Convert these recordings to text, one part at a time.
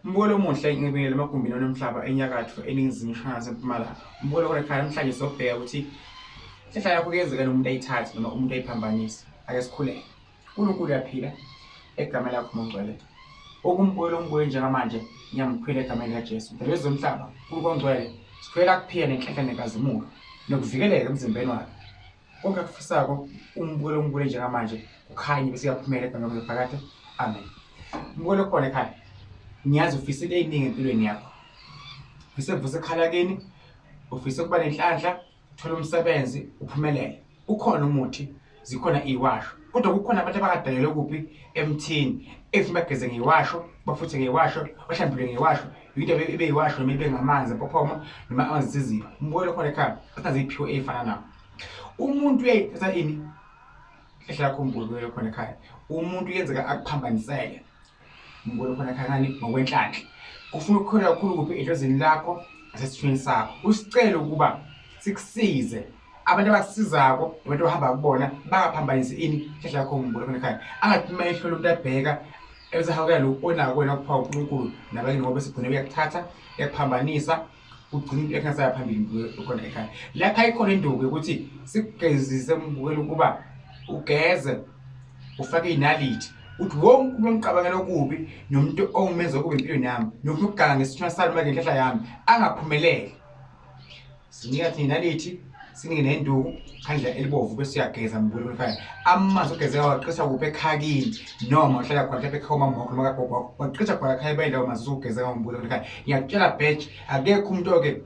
Mbukelo omuhle ngibingelele emagumbini onomhlaba enyakatho eningizimu ishona nasempumalanga. Mbukelo orekhaya namhlanje sobheka ukuthi inhlanhla yakho kuyenzeka nomuntu ayithathe noma umuntu ayiphambanise. Ake sikhuleke. uNkulunkulu uyaphila egameni lakho mongcwele. Okumbukelo ombuye njengamanje ngiyamkhwela egameni likaJesu. Ndebe zomhlaba uNkulunkulu ongcwele sikhwela kuphila nenhlanhla nenkazimulo nokuvikeleka emzimbeni wakhe. Konke akufisako umbukelo ombukele njengamanje kukhanye bese kuyaphumela egameni laphakade. Amen. Umbukelo okhona ekhaya. Ngiyazi ufisa into eziningi empilweni yakho. Ufise kuvusa ekhala kini, ufise ukuba nenhlanhla, uthola umsebenzi, uphumelele. Ukhona umuthi, zikhona iwasho. Kodwa kukhona abantu abakadalelwe kuphi emthini. If bageze ngewasho, bafuthe ngewasho, bahlambule ngewasho, into ibe yiwasho noma ibe ngamanzi empophoma noma amanzi esiziba. Umbukelo khona ekhaya, asazi iphiwo eyifana nawo. Umuntu uyayithatha ini? Hlehla yakho umbukelo khona ekhaya. Umuntu uyenzeka akuphambanisele. Umbukelo khona ekhaya ngani ngokwenhlanhla. Kufuna ukukholwa kakhulu kuphi edlozini lakho nasesithweni sakho. Usicele ukuba sikusize abantu abakusizako abantu abahamba kubona bangaphambanisi ini hlehla yakho umbukelo khona ekhaya. Angathi uma ehlola umuntu abheka ebese hawukela lokhu onako wena kupha uNkulunkulu nabanye ngoba sigcine uyakuthatha uyakuphambanisa ugcina into engasaya phambili khona ekhaya lapha ikhona induku yokuthi sikugezise mbukela ukuba ugeze ufake inaliti uthi wonke umuntu ongicabangela okubi nomuntu ongimenza okubi empilweni yami nofuna ukuganga ngesithunywa sami manje ngenhlahla yami angaphumeleli sinika thina inalithi sinike nenduku khandlela elibovu bese uyageza mbukelo ekhaya amanzi ogezeka waqisa kuphi ekhakini noma uhlala khona mhlawumbe ekhaya umama wakho noma kagogo wakho waqisa khona ekhaya bayindawo manzi usugezeka mbukelo ekhaya. Ngiyakutshela bheji, akekho umuntu oke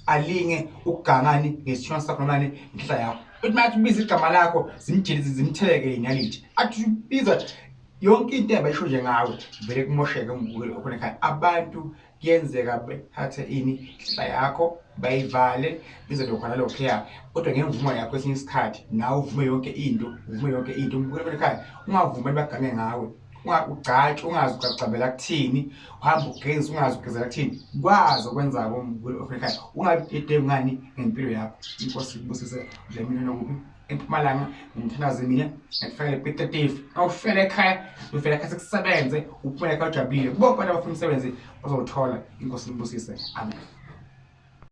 alinge ukugangani ngesithunywa sakho noma ngenhla yakho. Uthi mathi ubiza igama lakho zimjelize zimtheleke inalithi athi ubiza yonke into abayisho nje ngawe vele kumosheke umbukelo okhona ekhaya. Abantu kuyenzeka bethathe ini inhla yakho bayivale izobe khona lokhuya, kodwa ngemvumo yakho kwesinye isikhathi nawe uvume yonke into, uvume yonke into umbukelo ekhaya. Ungavumi bagange ngawe, ugcatshwe ungazi ugcagcabela kuthini, uhambe ugezise ungazi ugezela kuthini. Kwazi okwenzako umbukelo ekhaya, ungabi dedengu ngani ngempilo yakho. Inkosi ikubusise Dlamini nokuphi empumalanga ngimthandaze mina ngikufakele kwitetifu awufele ekhaya ufele ekhaya sekusebenze uphumele ekhaya ujabulile bonke abantu abafuna umsebenzi bazowuthola. Inkosi ibusise, amen.